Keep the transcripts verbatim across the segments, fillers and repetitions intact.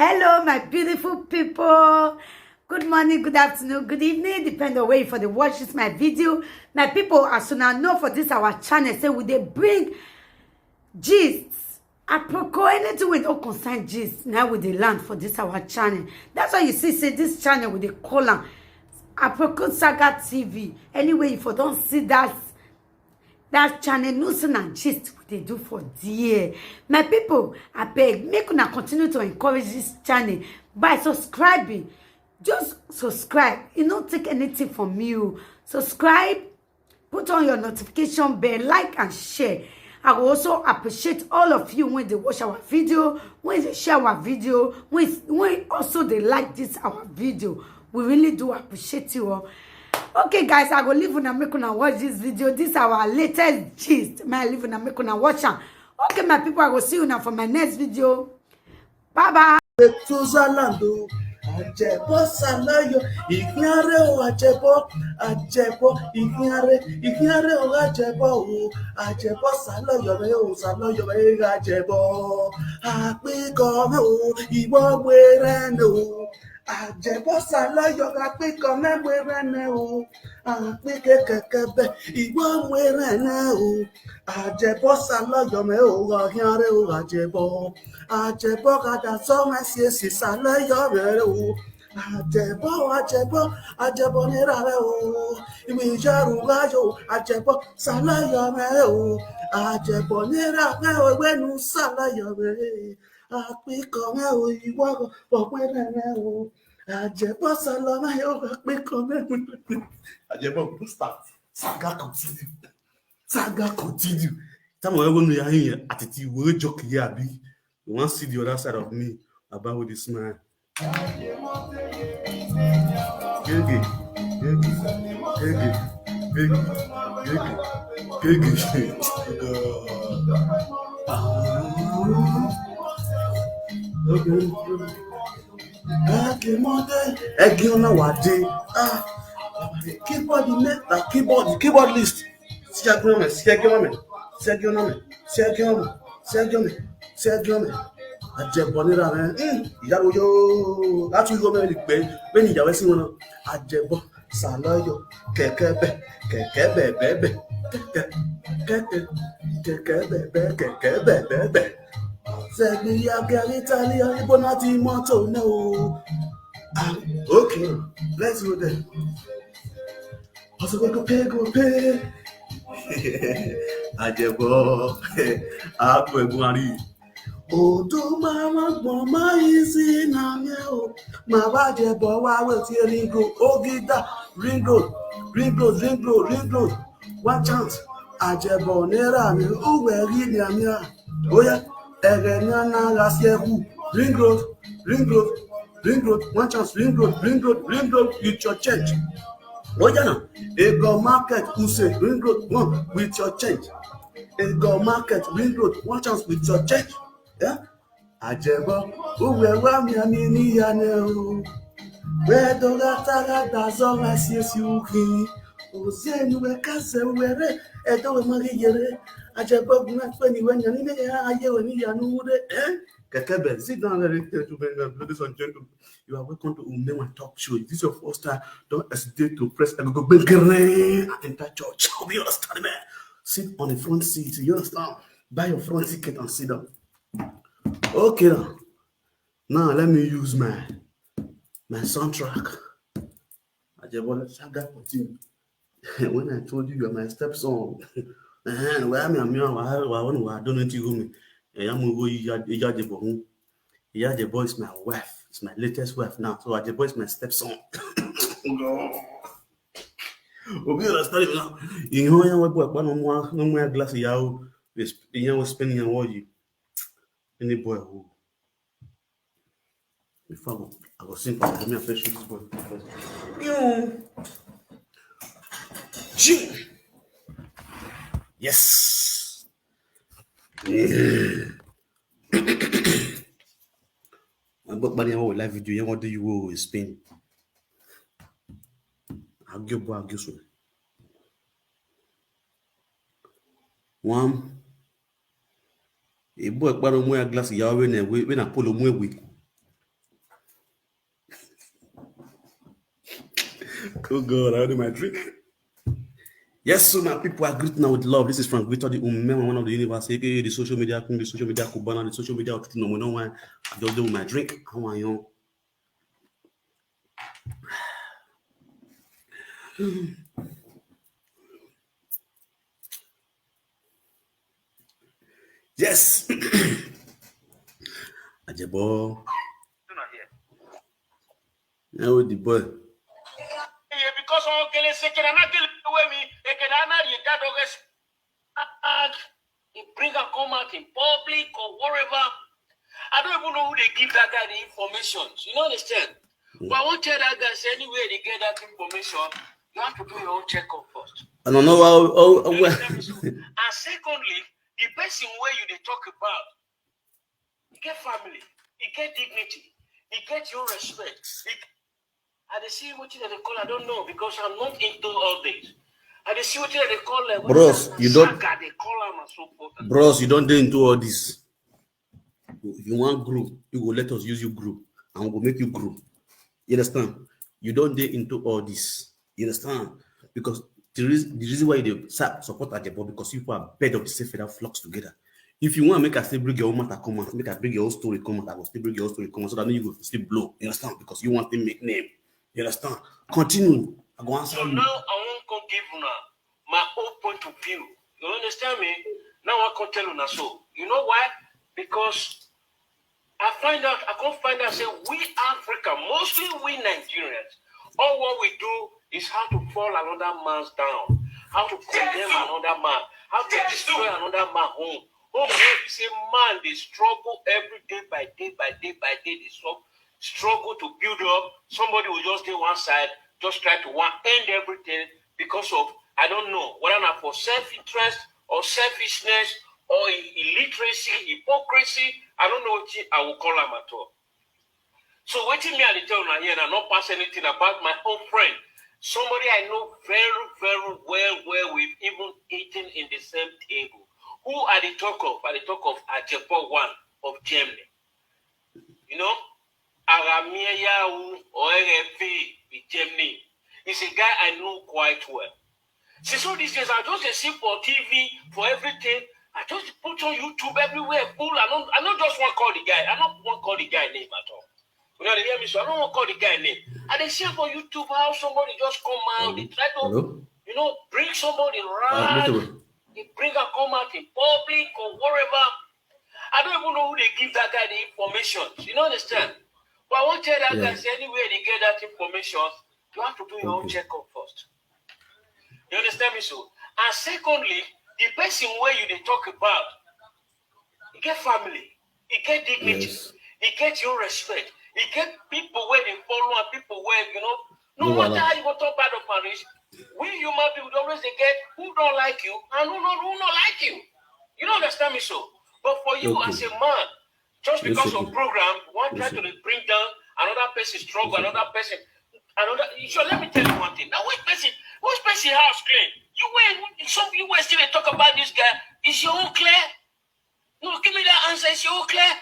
Hello, my beautiful people. Good morning, good afternoon, good evening, depend on where you for the watch this my video. My people, as soon as know for this our channel, say we dey bring gist. Aproko, anything we don't concern gist, now we dey land for this our channel. That's why you see, say this channel we dey call am Aproko Saga T V. Anyway, if you don't see that that channel, no say na gist we dey do for there. My people, I beg, make una continue to encourage this channel by subscribing. Just subscribe. You no take anything from you. Subscribe, put on your notification bell, like and share. I will also appreciate all of you when they watch our video, when they share our video, when, when also they like this our video. We really do appreciate you all. Okay, guys, I go leave una make una watch this video. This our latest gist. My leave una make una watch am. Okay, my people, I go see you now for my next video. Bye bye. Metuzalando, Ajebo Saloyo, Ignare o Ajebo, Ajebo, Ignare, Ignare o Ajebo o, Ajebo Saloyo me o, Saloyo me Ajebo, Akpiko me o, Iwo Were me o, Ajebo Saloyo, Akpiko me Were me o, Akpike Kekebe, Iwo Were me o, Ajebo Saloyo me o, Ignare o Ajebo. Ajebo gada so ma si si Saloyo me o. Ajebo, Ajebo, Ajebo ni ra me o. Ibi jaru ga yo, Ajebo Saloyo me o. Ajebo ni ra me o, wenu Saloyo me. Akpiko me o, Iwo Were me o. Ajebo Saloyo me o, Akpiko me o. Ajebo, don't start. Saga continue. Saga continue. Time we go know ya here, attitude we joke here, abi. You wan see the other side of me about with the smile. Gege, gege, gege, gege, gege, gege. Ah. Okay. Gege mode, egi ona wade. Ah. Keyboard, keyboard, keyboard list. Siagiome, Siagiome, Siagiome, Siagiome, Siagiome, Siagiome. Ajebo ni ra me. Mm, ìyàwó yo. Láti ìgò mẹ́rin pé, pé ni ìyàwó sí wọn náà. Ajebo Saloyo, Kekebe, Kekebe, Bebe. Keke, Keke, Kekebe, Kekebe, Bebe. Segbi ya ke Italia, ibo na ti mọ́tò náà o. Ah, okay, let's go there. Ọsọ pé kó pé kó pé. Ajebo, àpò ẹ̀gbọ́n àrí. Odo mama gbọ̀n máa yí sí iná mi o. Màá bá Ajebo wá wé tí ring road, Ogida, ring road, ring road, ring road, ring road. One chance, Ajebo ni ra me, ó wẹ̀ rí ni àmì à. Ó yá, ẹ̀rẹ̀ ni a náà ra sí ẹ̀kú. Ring road, ring road, ring road, one chance, ring road, ring road, ring road with your change. Ó yá náà, Ego Market, Use, ring road, one with your change. Ego Market, ring road, one chance with your change. Yeah? Ajebo, uwe wa mi amini ya ne o. We do ga ta ga da zo ma si si u ki. O se ni we ka se we re, e do we ma gi yere. Ajebo gun pe ni we nya ni me ya aye we ni ya nu re. Eh? Kekebe, sit down, ladies and gentlemen, ladies and gentlemen. You are welcome to Umewa Talk Show. If this is your first time, don't hesitate to press and go bang and enter church. You understand me? Sit on the front seat. You understand? Buy your front ticket and sit down. Okay now. Now let me use my my soundtrack. Ajebo, saga continue. When I told you you are my stepson. Eh, why me, I'm your, why, why, why, why don't you go me? Eh, I'm going to go, Ajebo. Ajebo is my wife. It's my latest wife now. So Ajebo is my stepson. Obi understand me now. You know, you know, no more glass, you know, you spend your worry. Any boy who Before I go, I go sing for me. I first shoot this boy. Ching. Yes. Yeah. I got money on live video. You want to you will spin. I'll give boy, I'll give one. One. A boy kpara ụmụ ya glass ya we na we we na polo mu ewe. Oh God, I order my drink. Yes, so my people, I greet now with love. This is Frank Victor, the Umema, one of the universe, aka the social media king, the social media Cubana, the social media Otutu no, no one. I just do my drink. How are you? Yes. Ajebo. Now the boy. Yeah, because all kele sekere na kele wey me ekere na ye that always he bring am come out in public or wherever. I don't even know who they give that guy the information. You know, understand? But I won't tell that guy say anywhere they get that information, you have to do your own checkup first. I don't know how. how, how well. And secondly, the person where you they talk about, he get family, he get dignity, he get your respect. He, I dey see what you they call. I don't know because I'm not into all this. I dey see what you they call. Uh, Bros, you don't. They call him and so forth. Bros, you don't dey into all this. If you want grow, you go let us use you grow, and we go make you grow. You understand? You don't dey into all this. You understand? Because the reason, the reason why you dey sa- support Ajebo because you are bed of the same feather flocks together. If you want make I still bring your own matter come out, make I bring your own story come out, I go still bring your own story come out so that you go still blow. You understand? Because you want to make name. You understand? Continue. I go answer you. So now I won't go give una my own point of view. You understand me? Now I can tell una so. You know why? Because I find out, I can't find out, say we Africa, mostly we Nigerians, all what we do is how to fall another man's down, how to condemn another man, how to destroy another man home. Home where we say man they struggle every day by day by day by day. They struggle, struggle to build up. Somebody will just stay one side, just try to one end everything because of, I don't know, whether not for self-interest or selfishness or illiteracy, hypocrisy. I don't know what I will call them at all. So waiting me at the tell now here and not pass anything about my own friend. Somebody I know very, very well, where we've even eaten in the same table. Who are the talk of? Are the talk of Ajepo one of Germany. You know, Aramiyahu or R F A in Germany. He's a guy I know quite well. Since all these days, I just dey see for T V, for everything. I just put on YouTube everywhere, full. I don't, I don't just want to call the guy. I don't want to call the guy name at all. You know, they hear me, so I don't want to call the guy name. And they see for YouTube how somebody just come out, they try to, Hello? you know, bring somebody Uh, right. They bring and come out in public or wherever. I don't even know who they give that guy the information. You know, understand? But I want to tell that Yeah. guy, say, anywhere they get that information, you have to do your own Okay. checkup first. You understand me so? And secondly, the person where you they talk about, he get family, he get dignity, Yes. he get your respect, he get people where they follow and people where, you know, no No matter wahala. how you go talk bad of marriage, we human people we always they get who don't like you and who not, who not like you. You don't understand me so? But for you Okay. as a man, just Yes, because okay. of program, one try Yes, to okay. bring down another person struggle, Yes, okay. another person, another. So let me tell you one thing. Now, which person, which person house clean? You were some you were still dey talk about this guy. Is your own clear? No, give me that answer. Is your own clear?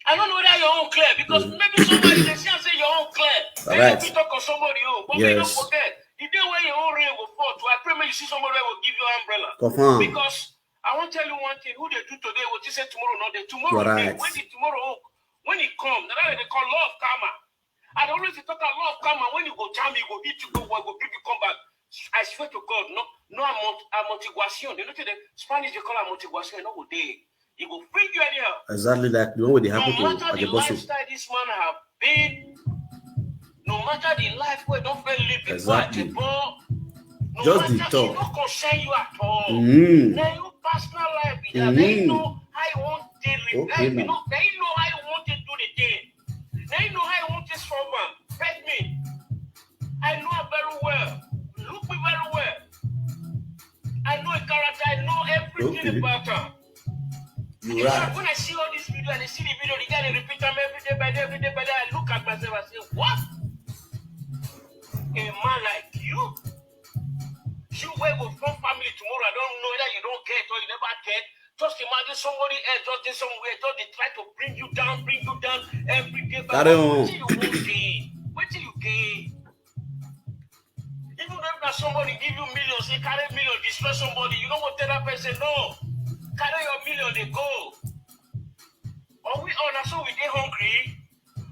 I don't know that your own clear because Mm. maybe somebody they see and say your own clear. Then Alright. you talk on somebody own, but we don't Yes. forget. The day when your own rain will fall, too, I pray may you see somebody that will give you umbrella. Confirm. Because I want to tell you one thing. Who they do today, what you say tomorrow, not day. Tomorrow, day, Alright. when the tomorrow, when it come, now that they call law of karma. I dey always dey talk a lot of karma when you go jam, you go hit, you go, go bring you come back. I swear to God, no, no amort, amortiguación. They know the Spanish they call amortiguación. No go dey. You go free you anyhow. Exactly like the one wey dey No happen to matter the Ajebosu. lifestyle this man have been, no matter the life wey don fail live before Exactly. Ajebo, no Just the matter, e talk. no concern you at all. Mm. Na your personal life be that. Na you Mm. know how you want to live. Okay, Like, you now. know, na you know how you want to do the thing. Na you know how you want to solve am. Beg me. I know her very well. Look me very well. I know her character. I know everything Okay. about her. You In fact, right. when I see all this video and I see the video, the guy dey repeat am every day by day, every day by day. I look at myself and say, what? A man like you? You wey go form family tomorrow, I don't know whether you don't get or you never get. Just imagine somebody else just did somewhere, just dey try to bring you down, bring you down every day. But Carry on. Wetin you wan gain? Wetin you gain? Somebody give you million, say carry million, destroy somebody. You no go tell that person no. Carry your million, dey go. Are we all na so we dey hungry?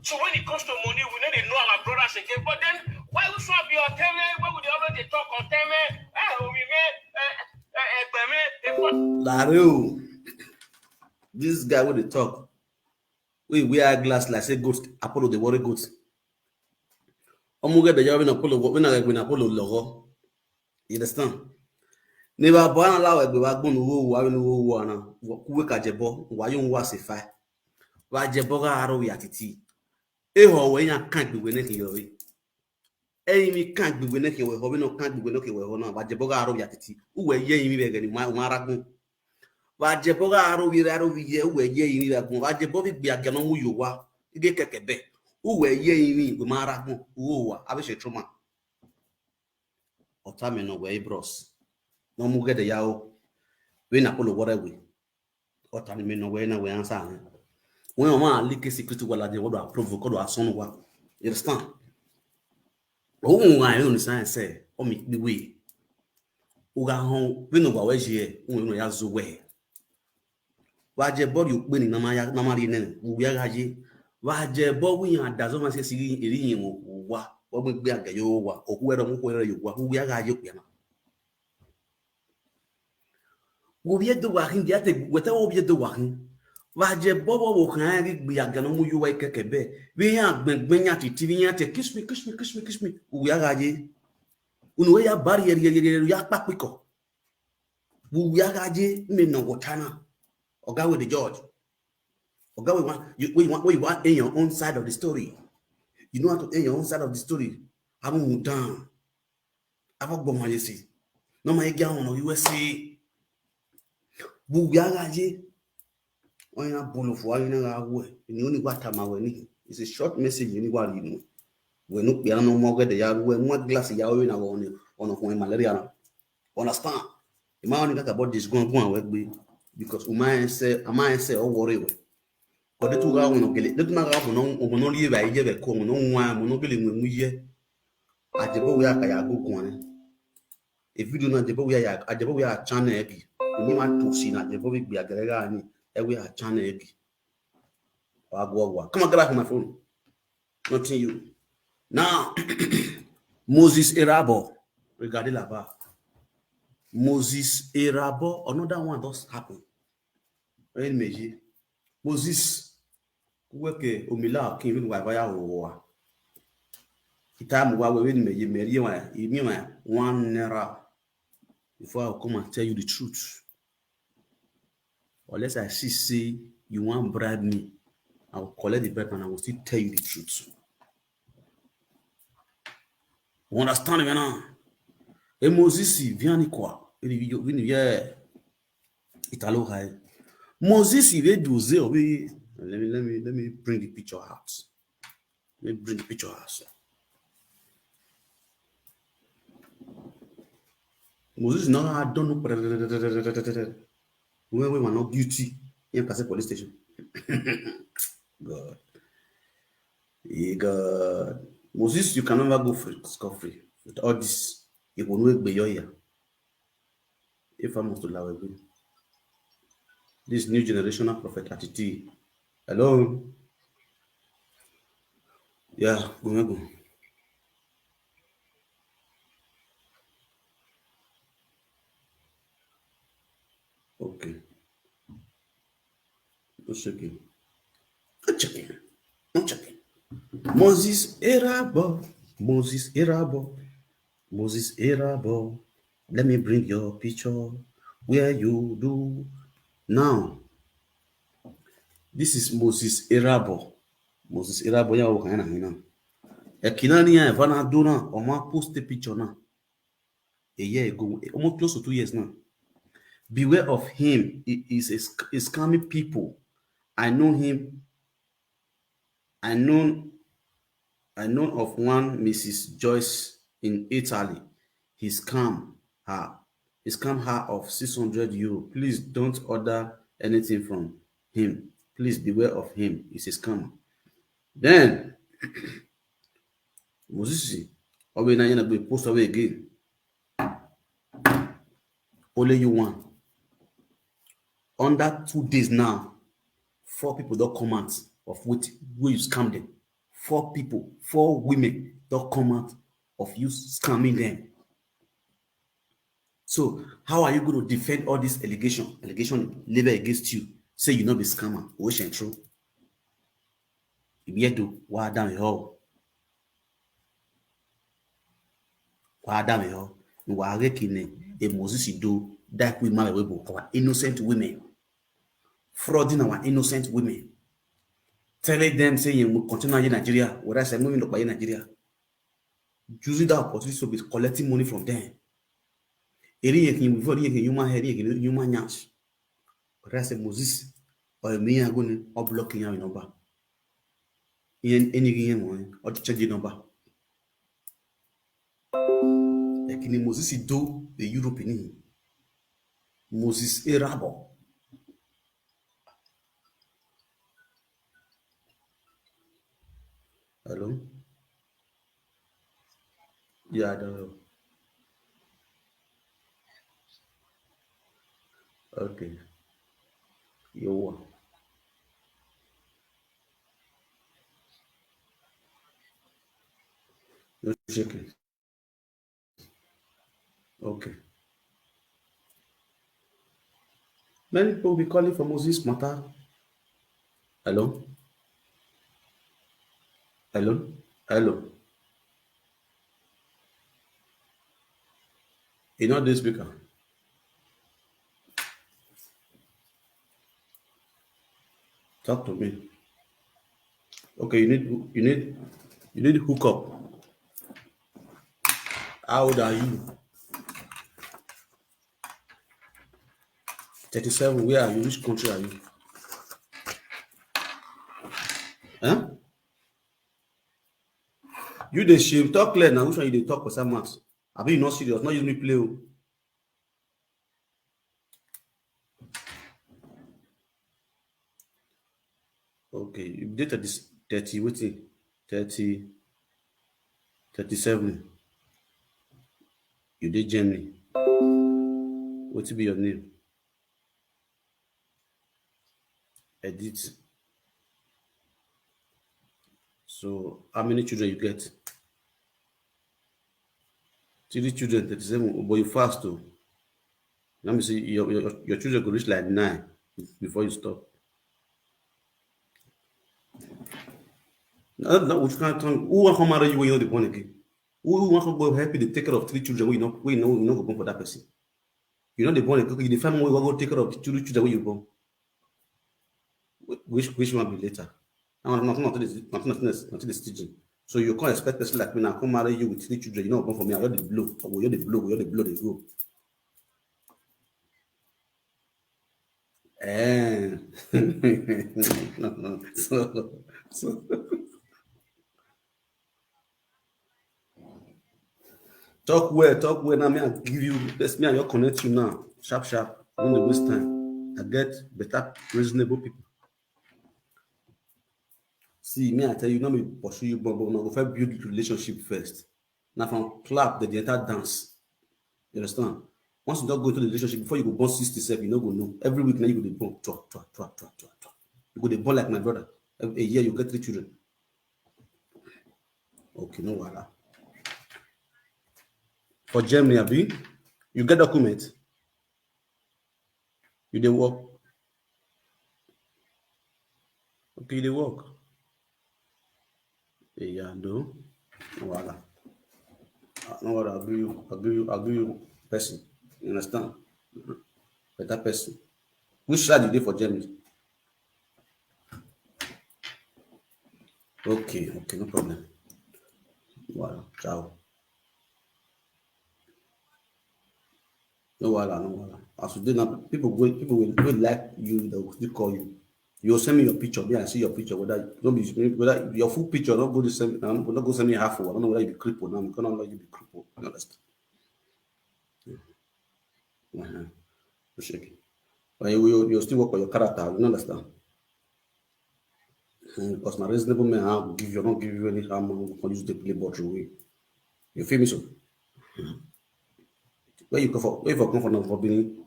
So when it comes to money, we no dey know our brothers again. But then, why we swap your time? Why we dey always dey talk on time? Eh, omi me, eh, eh, eh, me, eh, for Lare o. This guy wey dey talk, wey wear eyeglass like say goat, Apollo dey worry goat. Omo get the job in Apollo, when I when Apollo logo. You understand? Neba bana la we gbe wa gbonu wo wa ni wo wa na. Kuwe ka jebo, wa yo wa se fa. Wa jebo ga aro ya titi. E ho we yan kan gbegbe ne ki yo ri. Eyin mi kan gbegbe ne ki we ho, mi no kan gbegbe ne ki we ho na. Wa jebo ga aro ya titi. Uwe ye yin mi be gani, ma, ma ra gun. Wa jebo ga aro wi, aro wi ye, uwe ye yin mi be gun. Wa jebo bi gbe agana mu yo wa. Ige keke be. Uwe ye yin mi, we ma ra gun. Wo wa, abi se trauma. Ota mi no we, bros. No mu get the yao. We na Apollo worry we. Ota mi no we na we answer. When o ma like secret wala je, what do I provoke, what do I son wa. You understand? O won wa yo ni san se, o mi bi we. O ga hon, we no wa we je, o no ya zo we. Wa je bo yo pe ni na ma ya, na ma ri ne, wo ya ga je. Wa je bo wi yan da zo ma se si ri, ri yin wo wa. Wo gbe gbe aga yo wa. O ku ero mu ku ero yo wa. Wo ya ga je pe na. Wo bi e do wa hin, dia te, wo te wo bi e do wa hin. Wa je bo bo wo kan ri gbe aga no mu yo wa keke be. Wi yan gben gben yan ti ti wi yan te, "Kiss me, kiss me, kiss me, kiss me." Wo ya ga je. Unu we ya barrier, ye, ye, ye, ya pa piko. Wo ya ga je, me no go tana. Oga with the judge. Oga, we want, you, we want, we want in your own side of the story. You know how to in your own side of the story. Amu mu down. Abo gbo mo ye si. No ma ye ga won U S A. Bu ya ga je. Oya bolo fo ayi na ga we. Ni oni wa ta ma we ni. It's a short message ni wa ri nu. We no pe ano mo gede ya we mo glass ya we na won ni. Ono fun malaria na. Understand? Ima oni kaka about this gun gun we gbe. Because uma ese, ama ese o worry we. Ko de tu ga won gele. De tu na ga mo no, mo no ri ba ije be ko mo no wa mo no gele mo mu ye. Ajebo we aka ya go gun ni. A video na Ajebo we ya, Ajebo we ya channel egi. Ni ma tu si na Ajebo we gbe agere ga ni. E we ya channel egi. Wa go wa. Come on, get back my phone. Nothing you. Now, Moses Erabo, regarding Laba. Moses Erabo, another one does happen. When Meji, Moses, who work a Omila King, even Wabaya Roa. Itam wa when Meji, Mary, wa, Imi, wa, one naira. Before I come and tell you the truth. Unless I see say you wan bribe me, I will collect the bribe and I will still tell you the truth. You understand me now? E Moses viani kwa. Ini video, ini ye. Italo hai. Moses ve duze obi. Let me, let me, let me bring the picture out. Let me bring the picture out. Moses no, I don't know. When we were not guilty, in Pastor police station. God. Hey, God. Moses, you can never go free, scot free. With all this, you will not be your year. If I must allow it. This new generational prophet attitude. Hello? Yeah, go, go. Okay. No checking. No checking. No checking. Moses Erabo. Moses Erabo. Moses Erabo. Let me bring your picture where you do. Now, this is Moses Erabo. Moses Erabo, ya o kan na hina. E kinani ya vana dona, o ma post the picture na. A year ago, almost close to two years now. Beware of him. He is a, sc- a scamming people. I know him. I know, I know of one Missus Joyce in Italy. He scam her. He scam her of six hundred euro. Please don't order anything from him. Please beware of him. He's a scammer. Then, Moses, owe na yana be post away again. Only you one. Under two days now, four people don come out of wetin wey you scam them. Four people, four women don come out of you scamming them. So how are you going to defend all this allegation, allegation level against you? Say you no be scammer, which ain't true. Ibiedo, wa down your hole. Wa down your hole. Wa rekine, a Moses do, that we marry we our innocent women. Frauding our innocent women. Telling them say you will continue in Nigeria, whereas I'm moving up by Nigeria. Using that opportunity to be collecting money from them. Eri yẹn kì í before yẹn kì í human head, yẹn kì í human nyash. But I say Moses, or me, I'm going to block your number. Any, any, or change your number. Like in Moses, he do the Europe in him. Moses Erabo. Hello? Yeah, I don't know. Okay. You want. You check it. Okay. Many people be calling for Moses matter. Hello? Hello? Hello? You know this speaker? Talk to me. Okay, you need you need you need hookup. How old are you? Thirty-seven. Where are you? Which country are you? Huh? You dey shame. Talk clear now. Which one you dey talk for some months? I be not serious. Not use me play. Oh. Okay, you dey thirty, thirty, wetin? Thirty, thirty-seven. You dey Germany. Wetin be your name? Edit. So, how many children you get? Three children, thirty-seven, but you fast though. Let me see, your, your, your children go reach like nine before you stop. No, no, which kind of time? Who want come marry you when you no dey born again? Who want come go help you dey take care of three children when you no, when you no, you no go born for that person? You no dey born again, you dey find way go take care of the three children when you born. Wh-, which, which one be later? Now, nothing, nothing is, nothing, nothing is, nothing is teaching. So you can't expect person like me now come marry you with three children. You no born for me. I just dey blow. I go just dey blow, just dey blow, dey go. Eh. So, so. Talk well, talk well. Now me, I give you this. Me, I just connect you now. Sharp, sharp. I no dey waste time. I get better, reasonable people. See, me, I tell you, no be pursue you, but, but una go first build relationship first. Now from clap, then the entire dance. You understand? Once you don't go into the relationship, before you go born sixty-seven, you no go know. Every week now you go dey born. Twa, twa, twa, twa, twa, twa. You go dey born like my brother. A, a year you get three children. Okay, no wahala. For Germany, abi? You get document? You dey work? Okay, you dey work. Yeah, do. No wahala. Ah, no wahala, I'll give you, I'll give you, I'll give you person. You understand? Better person. Which side you dey for Germany? Okay, okay, no problem. Wahala, ciao. No wahala, no wahala. As you dey now, people go, people will, will like you, they will still call you. You send me your picture, me I see your picture. Whether no be whether your full picture, not go to send, um, not go send me half. I don't know whether you be cripple now. Because I know you be cripple. You understand? Uh-huh. No shake. But you, you, you still work for your character. You understand? Hmm, because na reasonable man, I go give you, I no give you anyhow, man, we can use the play ball through way. You feel me so? Hmm. Where you come from? Where you for come from now for Benin?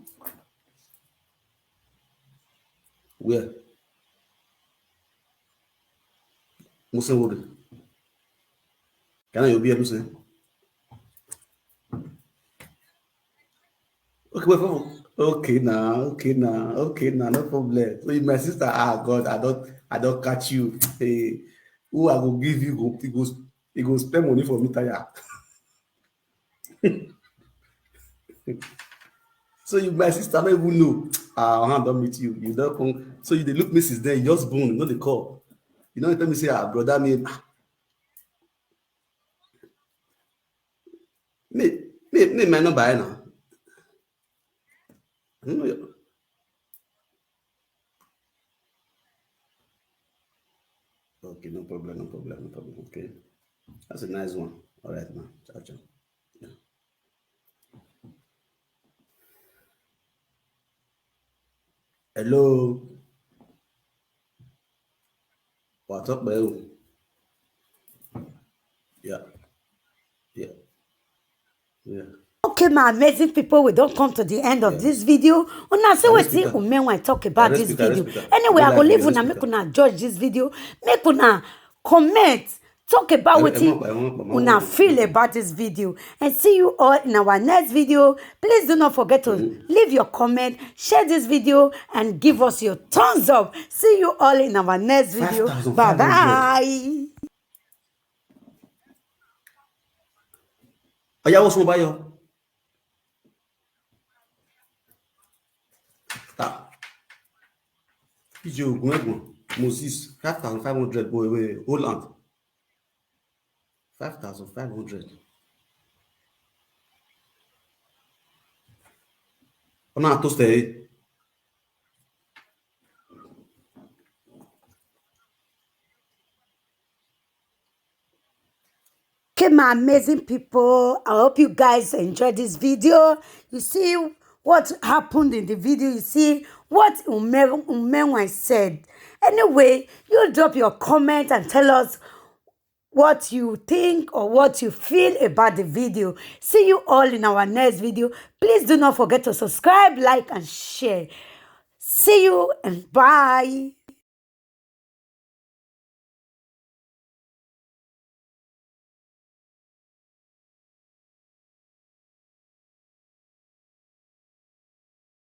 Where? Musenwori. Can I be a Musen? Okay, wait, wait, wait. Okay now, okay now, okay now, no problem. So you, my sister, ah, God, I don't, I don't catch you. Hey, who I go give you go, he go, he go spend money for me tire. So you, my sister, I don't even know. Ah, I don't meet you. You don't come. So you dey look me since then. You just born, you know the call. You know, you tell me say, ah, brother, me, ah, me, me, me, my number, eh, now. I don't know your. Okay, no problem, no problem, no problem. Okay, that's a nice one. All right, man. Ciao, ciao. Yeah. Hello. What's up, bro? Yeah. Yeah. Yeah. Okay, my amazing people, we don't come to the end of this video. Una see wetin Umenwan talk about this video. Anyway, I go leave una, make una judge this video. Make una comment, talk about wetin una feel about this video. And see you all in our next video. Please do not forget to leave your comment, share this video, and give us your thumbs up. See you all in our next video. Bye bye. Oya, what's mobile? Ah. P J Ogun Egbon, Moses, five thousand five hundred, boy, wait, hold on. Five thousand five hundred. Ona to stay. Okay, my amazing people, I hope you guys enjoyed this video. You see what happened in the video. You see what Ume- Umenwan said. Anyway, you drop your comment and tell us what you think or what you feel about the video. See you all in our next video. Please do not forget to subscribe, like, and share. See you and bye.